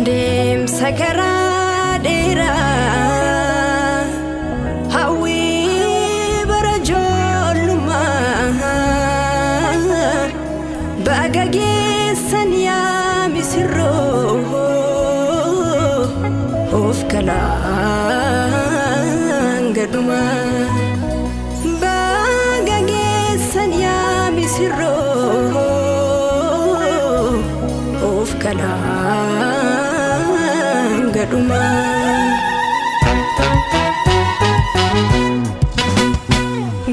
Deemsa karaa dheeraa hawwii bara ijoollummaa baga geessan yaa misirroo of kalaan gadhumaa. Baga geessan yaa misirroo of kalaan gadhumaa.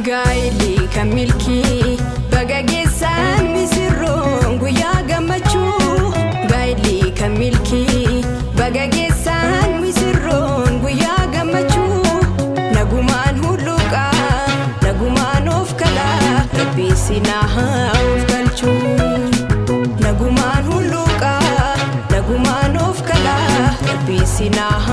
Gaa'elli kan milkii baga geessan misirroon guyyaa gammachuu. Gaa'elli kan milkii baga geessan misirroon guyyaa gammachuu. Nagumaan hulluuqaa nagumaan of kalaa Rabbi sinaa of galchuu. Nagumaan hulluuqaa nagumaan of kalaa Rabbi sinaa